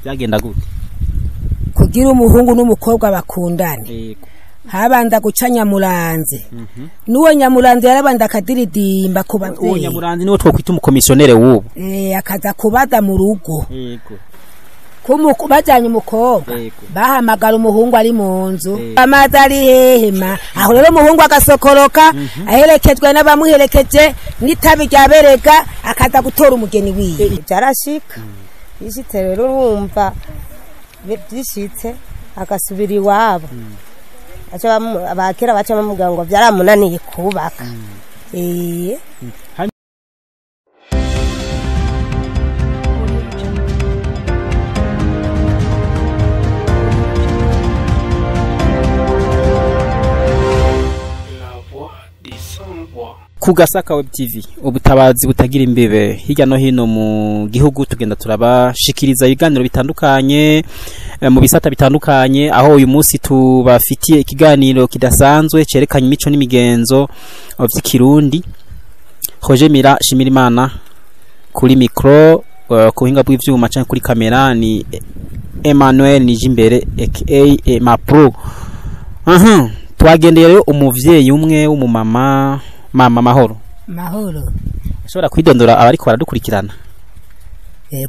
Byagenda gute kugira umuhungu n'umukobwa bakundane? Yego. Habanza guca nyamuranze, n'uwo nyamuranze yarabanda akadiridimba ku Uwo bavyeyi. Nyamuranzi niwo twokwita umukomisiyonere w'ubu. Akaza kubaza mu rugo. Yego. Bajanye umukobwa, Yego. bahamagara umuhungu ari mu nzu. Yego. Amazi ari hehema aho rero umuhungu agasokoroka aherekejwe n'abamuherekeje n'itabi rya berega, akaza gutora umugeni wiwe. Byarashika, bishitse rero urumva bishitse agasubira iwabo. Baca abakera baca bamubwira ngo byaramunaniye kubaka. La voix des sans-voix. Ku Gasaka Web TV, ubutabazi butagira imbibe hirya no hino mu gihugu, tugenda turabashikiriza ibiganiro bitandukanye mu bisata bitandukanye, aho uyu munsi tubafitiye ikiganiro kidasanzwe cerekanye imico n'imigenzo vy'ikirundi. Roger Mira Shimirimana kuri micro, ku buhinga bw'ivyuma canke kuri kamera ni Emmanuel Nijimbere aka Emma Pro. Aha twagendeye rero umuvyeyi umwe w'umumama. Mama, mahoro? Mahoro. Ashobora kwidondora abariko baradukurikirana?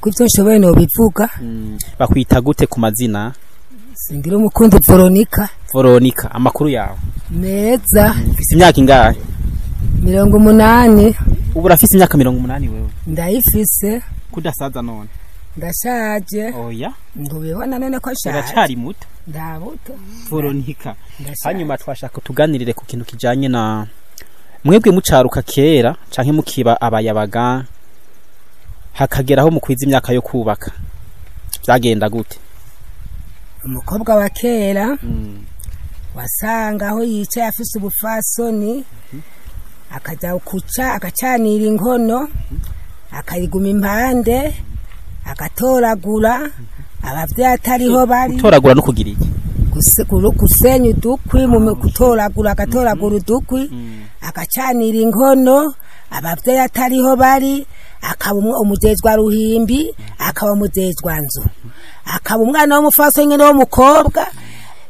Ko ivyo nshoboye nobivuga. Bakwita gute ku mazina? Singira umukundi Veronica. Veronica, amakuru yawe? Meza. Ufise imyaka ingahe? 80. Ubu urafise imyaka 80 wewe? Ndayifise. Kudasaza none? Ndashaje. Oya. Ntubibona none ko nshaje? Uracari muto. Ndabuto. Veronica, Ndashaje. hanyuma twashaka tuganirire ku kintu kijanye na mwebwe mucaruka kera canke mukiba abayabaga, hakageraho mukwiza imyaka yo kubaka, vyagenda gute? Umukobwa wa kera wasanga aho yicaye afise ubufasoni, akaja kuca agacanira inkono, akayiguma impande, agatoragura abavyeyi atariho bari. Gutoragura no kugira iki? Gusenya udukwi mu gutoragura, agatoragura udukwi, agacanira inkono abavyeyi atariho bari, akaba umujejwa ruhimbi, akaba umujejwa nzu, akaba umwana w'umufasoni nyene w'umukobwa.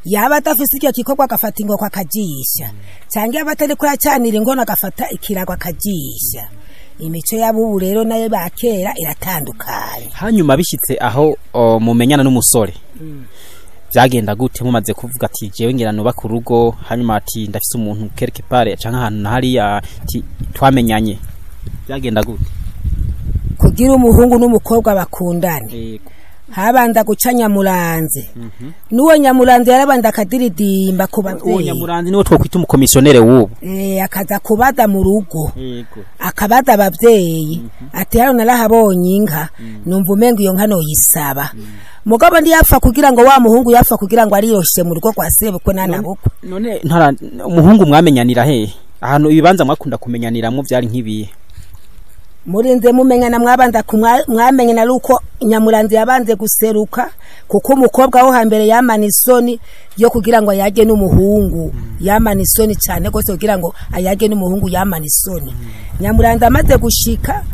Yaba adafise icyo gikorwa, agafata ingoko akajisha, cyangwa yaba atariko yacanira inkono, agafata ikirago akajisha. Imico y'abubu rero nayo bakera iratandukanye. Hanyuma bishitse aho mumenyana n'umusore, vyagenda gute mumaze kuvuga ati jewe ngira nubaka urugo, hanyuma ati ndafise umuntu quelque part canke ahantu na hariya, ati twamenyanye, vyagenda gute? Kugira umuhungu n'umukobwa bakundane, Yego. habanza guca nyamuranze, n'uwo nyamuranze yarabanda akadiridimba ku Uwo bavyeyi. nyamuranzi niwo twokwita umukomisiyonere w'ubu. Akaza kubaza mu rugo. Yego. Akabaza abavyeyi ati hano narahabonye inka, numva umenga iyo nka noyisaba. Mugabo ntiyapfa kugira ngo wa muhungu yapfa kugira ngo ariroshe mu rugo rwa sebukwe nanabukwe. None ntara umuhungu mwamenyanira hehe? Ahantu ibibanza mwakunda kumenyaniramwo vyari nk'ibihe? Murinze mumenyana, mwabanza mwamenyana ari uko nyamuranzi yabanze guseruka, kuko umukobwa wo hambere yamana isoni yo kugira ngo ayage n'umuhungu. Yamana isoni cyane rwose kugira ngo ayage n'umuhungu, yamana isoni. Nyamuranzi amaze gushika,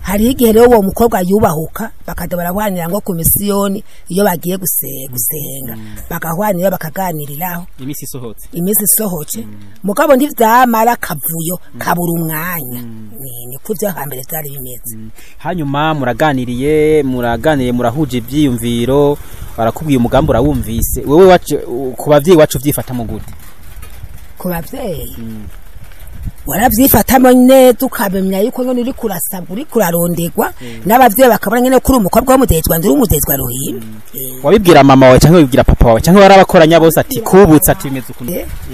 hariho igihe rero uwo mukobwa yubahuka, bakaza barahwanira ngo ku misiyoni iyo bagiye gusenga, bagahwanira bakaganiriraho. Imisi isohotse. Iminsi isohoce. Mugabo ntivyamara akavuyo kabura umwanya. Niko vyo hambere vyari bimeze. Hanyuma muraganiriye, murahuje ivyiyumviro, barakubwiye umugambi, urawumvise. Wewe wacu ku bavyeyi wacu vyifatamo gute? Ku bavyeyi warabyifatamo neza, ukamenya yuko nyene uriko urasabwa, uriko urarondegwa n'abavyeyi, bakabona nyene ko uri umukobwa w'umudejwa ndi umudejwa ruhimbi. Wabibwira mama wawe canke wabibwira papa wawe canke warabakoranya bose ati kubutse, ati bimeze ukuntu?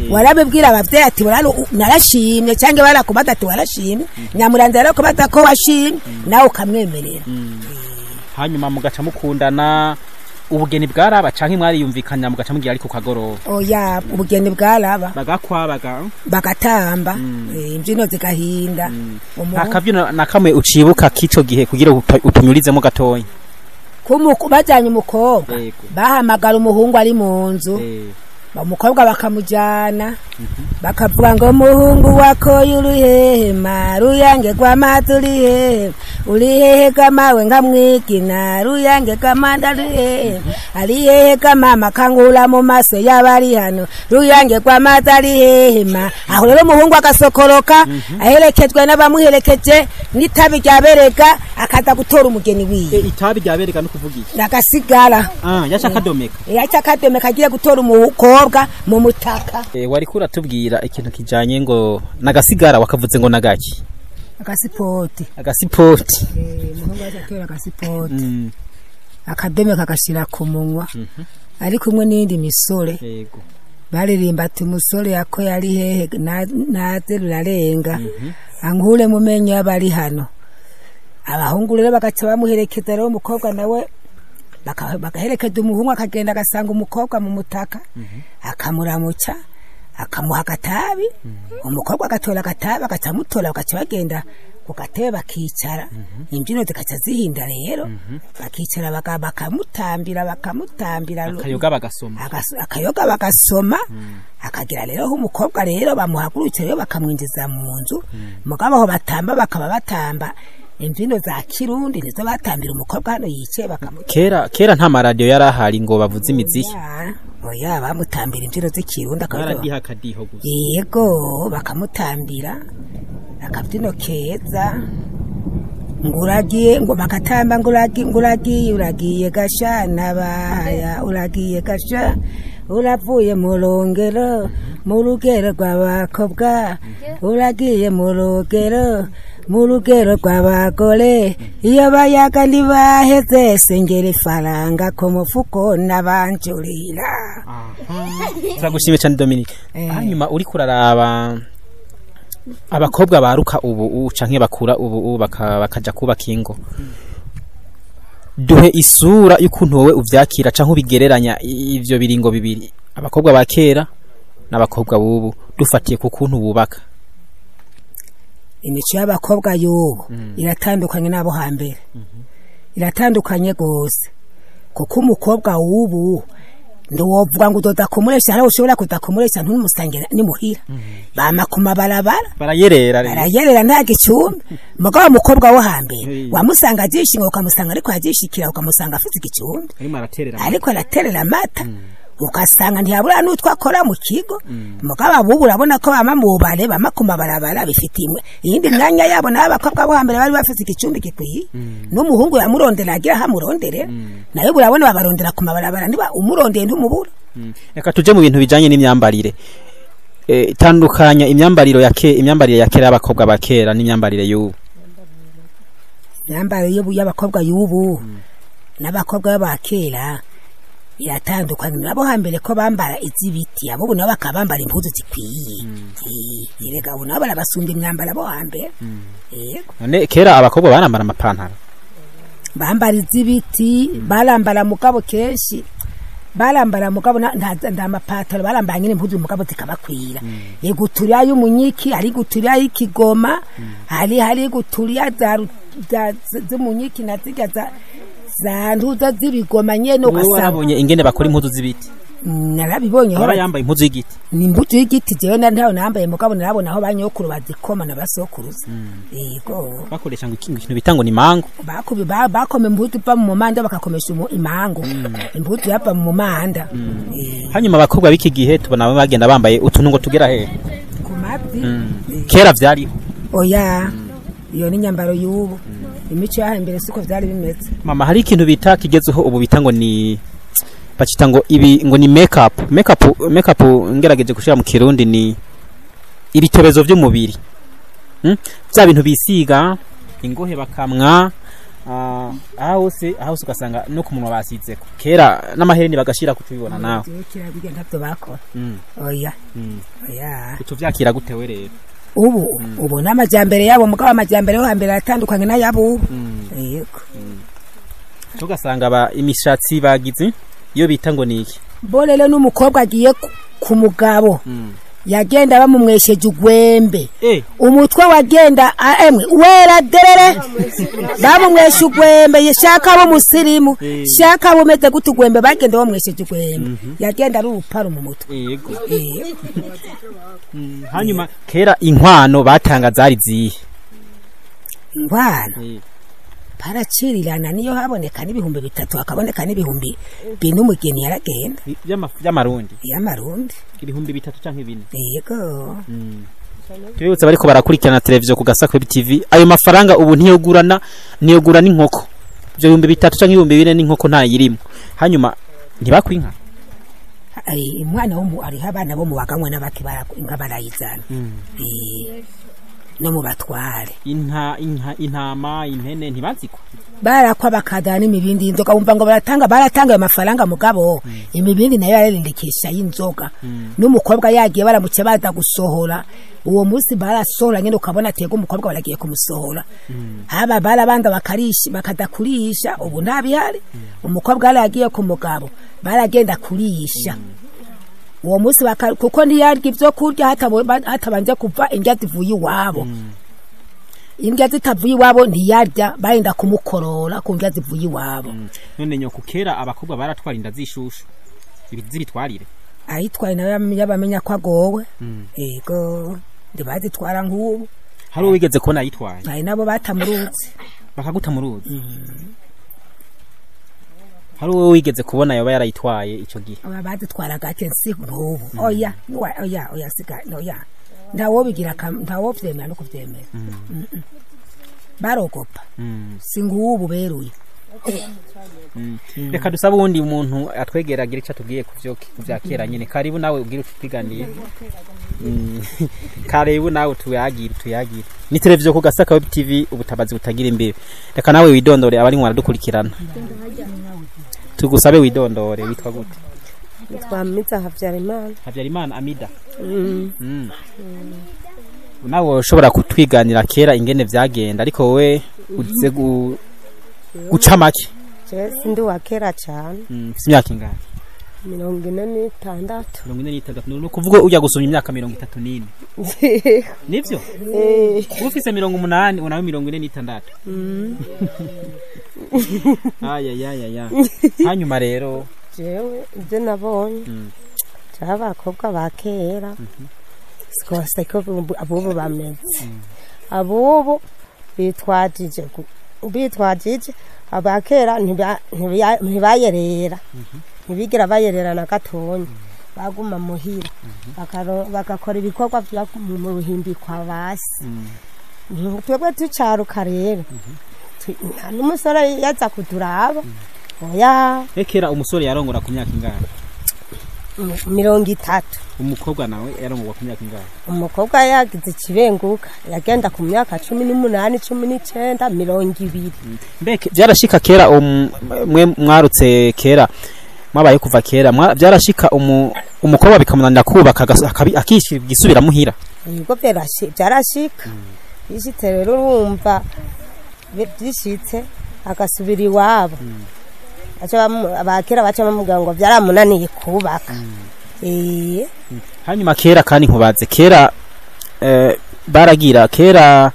Warabibwira abavyeyi ati narashimye, cyangwa barakubaza ati warashimye, nyamuranzi yarakubaza ko washimye, nawe ukamwemerera. Hanyuma mugaca mukundana, ubugeni bwaraba canke mwariyumvikana mugaca mugira ariko kagoroba? Oya, ubugeni bwaraba. Bagakwa baga Bagatamba, imbyino zigahinda. Nta kavyino na kamwe ucibuka k'ico gihe kugira utunyurizemo gatoya? Bajanye umukobwa, Yego. bahamagara umuhungu ari mu nzu. Umukobwa bakamujyana bakavuga ngo muhungu wakoye uruhema ruyange rw'amazi uri hehe uri hehe kamawe nkamwigina ruyange kamanda uri hehe ari hehe kamama kankura mu maso y'abari hano ruyange rw'amazi ari hehe ma. Aho rero umuhungu agasokoroka aherekejwe n'abamuherekeje n'itabi rya berega akaza gutora umugeni wiwe. Itabi rya berega no kuvuga iki? Nagasigara. Yaca akadomeka. Yaca akadomeka agiye gutora umukobwa mu mutaka. Wari kuratubwira ikintu kijanye ngo nagasigara wakavuze ngo nagaki? Agasipoti. Agasipoti. Umuhungu aza gutora agasipoti. Akadomeka agashira ku munwa. Ari kumwe n'indi misore. Yego. Baririmba ati umusore yako yari hehe naze rurarenga. Ankure mu menyo y'abari hano. Abahungu rero bagaca bamuherekeza rero umukobwa nawe bagaherekeza umuhungu akagenda agasanga umukobwa mu mutaka akamuramuca akamuha agatabi umukobwa agatora agatabi agaca amutora bagaca bagenda ku gatebe bakicara imbyino zigaca zihinda rero bakicara bakamutambira akayoga bagasoma akayoga bagasoma akagira rero umukobwa rero bamuhagurutse rero bakamwinjiza mu nzu mugabo aho batamba bakaba batamba imbyino za Kirundi nizo batambira umukobwa hano yicaye bakamu. Kera nta maradiyo yari ahari ngo bavuze imiziki. Oya bamutambira imbyino z'ikirundi akaradiha akadiho gusa. Yego bakamutambira akabyino keza nguragiye ngo bakatamba nguragiye uragiye gasha nabaya uragiye gasha uravuye mu rongero mu rugero rw'abakobwa uragiye mu rugero mu rugero rw'abagore iyo bayaga ntibaheze sengera ifaranga ku mufuko n'abanjurira. Turagushimiye cyane Dominique. Hanyuma uri kuraraba abakobwa baruka ubu canke bakura ubu bakaja kubaka ingo, duhe isura y'ukuntu wowe uvyakira canke ubigereranya ivyo biringo bibiri, abakobwa ba kera n'abakobwa bubu, dufatiye ku kuntu bubaka. Imico y'abakobwa y'ubu iratandukanye n'abo hambere, iratandukanye gose, kuko umukobwa w'ubu ntiwovuga ngo udodakomuresha hari ushobora kudakomuresha ntumusange nimuhira bama ku mabarabara barayerera barayerera nta gicumbi. Mugabo umukobwa wo hambere wamusanga ajishinga ukamusanga ariko ajishikira ukamusanga afite igicumbi ariko araterera amata ukasanga ntiyabura n'utwo akora mu kigo. Mugabo abubu urabona ko bama mu bare bama ku mabarabara bifite imwe iyindi myanya yabo n'abakobwa bo hambere bari bafite igicumbi gikwiye n'umuhungu yamurondera agira hamurondere nayo urabona babarondera ku mabarabara niba umurondeye ntumubura. Reka tuje mu bintu bijanye n'imyambarire. Itandukanya imyambariro ya imyambarire ya kera y'abakobwa ba kera n'imyambarire y'ubu. Imyambarire y'ubu y'abakobwa y'ubu n'abakobwa ba kera iratandukanye. Nabo hambere ko bambara izibiti abo nabo bakabambara impuzu zikwiye. Erega abo nabo barabasumba imyambaro abo hambere. Yego. None kera abakobwa barambara amapantaro bambara izibiti barambara mugabo kenshi barambara mugabo nta mapantaro barambara nyine impuzu mugabo zikabakwira. Iguturiya y'umunyiki ari guturiya y'ikigoma hari guturiya za z'umunyiki na zirya za ntuza z'ibigoma nyene ugasanga warabonye ingene bakora impuzu z'ibiti. Narabibonye aho yambaye impuzu y'igiti ni impuzu y'igiti jewe ntaho nambaye mugabo narabona aho banyokuru bazikoma nabasokuruza. Yego bakoresha ngo ikintu bita ngo ni mango bakubi bakoma impuzu pa mu manda bakakomesha imango impuzu yapa mu manda. Hanyuma abakobwa b'iki gihe tubona bagenda bambaye utuntu ngo tugera he ku mavi. Kera vyari oya iyo ni nyambaro y'ubu imico yaha imbere siko vyari bimeze. Mama hari ikintu bita kigezeho ubu bita ngo ni bacita ngo ibi ngo ni makeup ngerageje gushira mu Kirundi ni ibitebezo by'umubiri. Bya bintu bisiga ingohe bakamwa aho se ugasanga no ku munwa basizeko. Kera n'amahereni bagashira kutubibona nawe. Kera bijya ntavyo bakora. Oya. Oya. Utuvyakira gutewe rero? Ubu ubu n'amajyambere yabo mugabo amajyambere yo hambere atandukanye n'ayabo. Yego. Tugasanga ba imishatsi bagize iyo bita ngo niki. Bo rero n'umukobwa agiye ku mugabo Yagenda bamumwesheje ugwembe. Umutwe wagenda emwe wera derere. Bamumweshe ugwembe yeshaka bo musirimu, shaka bomeze gute ugwembe bagenda bamwesheje ugwembe. Yagenda ari uruparo mu mutwe. Yego. Hanyuma kera inkwano batanga zari zihe? Inkwano paracirirana niyo haboneka n'ibihumbi 3 hakaboneka n'ibihumbi 4 umugeni yaragenda by'amarundi y'amarundi ibihumbi 3 canke 4. Yego. Tubibutse bariko barakurikirana televiziyo ku Gasaka Web TV, ayo mafaranga ubu ntiyogurana niyogura n'inkoko. Ibyo bihumbi 3 canke ibihumbi 4 n'inkoko nta yirimo. Hanyuma ntibakwinka. Ai umwana wo ari abana bo mu baganywa n'abaki inka barayizana. No mu batware inka intama impene ntibazikwa barakwa bakadana imibindi inzoga wumva ngo baratanga ayo mafaranga mugabo imibindi nayo yararindikisha y'inzoga. N'umukobwa yagiye baramuce baza gusohora uwo munsi barasohora nyine ukabona atego umukobwa baragiye kumusohora. Haba barabanda bakarisha bakadakurisha ubu ntabihari. Umukobwa yaragiye ku mugabo baragenda kurisha uwo munsi kuko ntiyarya ibyo kurya hatabanje kuva indya zivuye iwabo. Indya zitavuye iwabo ntiyarya, barenda kumukorora ku ndya zivuye iwabo. None nyoko kera abakobwa baratwara inda zishushu zibitwarire ayitwaye nawe yabamenya ko agowe. Yego ndibazitwara nk'ubu. Hari uwigeze kubona ayitwaye? Hari nabo batamuruzi bakaguta mu ruzi. Hari uwo wigeze kubona yoba yarayitwaye ico gihe? Aba badutwara gake nsi nk'ubu. Oya oya oya siga oya ntawo bigira ntawo vyemera no kuvyemera. Barogopa si ngubu beruye. Reka dusabe uwundi muntu atwegera agira ico atubwiye kuvyo vya kera nyene. Karibu nawe ubwire utwiganiye. Karibu nawe tuyagire. Ni televiziyo ku Gasaka Web TV ubutabazi butagira imbibe. Reka nawe widondore abari mwaradukurikirana. Tugusabe widondore witwa gute? Nitwa Amida Habyarimana. Habyarimana Amida. Nawe ushobora kutwiganira kera ingene vyagenda ariko wowe uze guca make. Je sindi wa kera cyane. Ufite imyaka ingahe? 46. 46. No kuvuga ujya gusoma imyaka 34. Nivyo? Ufise 80 unawe 46. Aya. Hanyuma rero jewe ibyo nabonye cyabakobwa ba kera sikose ko abubu bameze. Abubu bitwajije abakera ntibayerera. Ntibigira bayerera na gatonya. Baguma muhira bagakora ibikorwa bya mu ruhimbi kwa basi. Twebwe tucaruka rero n'umusore yaza kuturaba. Oya ekera umusore yarongora ku myaka ingahe? 30. Umukobwa nawe yarongorwa ku myaka ingahe? Umukobwa yagize ikibenguka yagenda ku myaka 18, 19, 20. Mbeke byarashika kera mwe mwarutse kera mwabaye kuva kera byarashika umukobwa bikamunanira kubaka akishira gisubira muhira. Yego byarashika. Bishitse rero urumva byishitse agasubira iwabo. Abakera baca bamubwira ngo byaramunaniye kubaka. Hanyuma kera kandi nkubaze kera baragira kera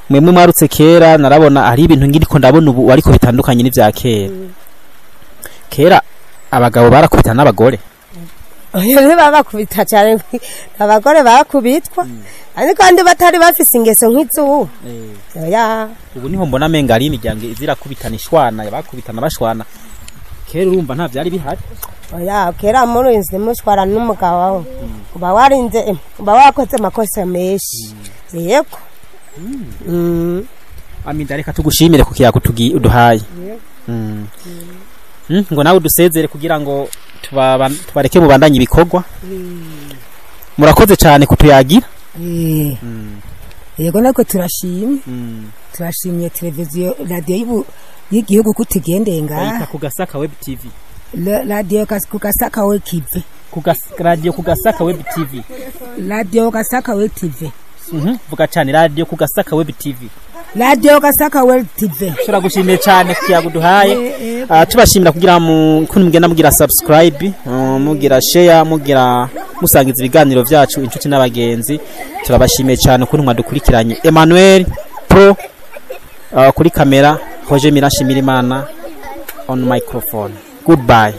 mwemwe mwarutse kera narabona ari ibintu ngiriko ndabona ubu ariko bitandukanye n'ivya kera. Kera abagabo barakubita n'abagore. Oya babakubita cyane abagore barakubitwa ariko kandi batari bafise ingeso nk'izubu. Oya ubu niho mbona menga ari imiryango izirakubitana ishwana bakubitana bashwana. Kera urumva nta byari bihari. Oya kera murinze mushwara n'umugabo wawe uba warinze uba wakoze amakosa menshi. Yego. Amida reka tugushimire ku kiyago uduhaye. Ngo nawe udusezere kugira ngo tubareke mubandanye ibikorwa. Murakoze cyane kutuyagira. Yego nako turashimye. Turashimye televiziyo radio y'igihugu kutigendeye ngaha ku Gasaka Web TV. Radio ku Gasaka Web TV. Radio ku Gasaka Web TV. Radio Gasaka Web TV. Vuga cyane radio ku Gasaka Web TV. Radio Gasaka Web TV. Turagushimiye cyane kukiyago duhaye. Tubashimira kugira mu kuntu mugenda mugira subscribe, mugira share, mugira Musangiza ibiganiro byacu inshuti n'abagenzi. Turabashimiye cyane ukuntu mwadukurikiranye. Emmanuel Pro kuri kamera, Roger Mirashimirimana on microphone. Goodbye.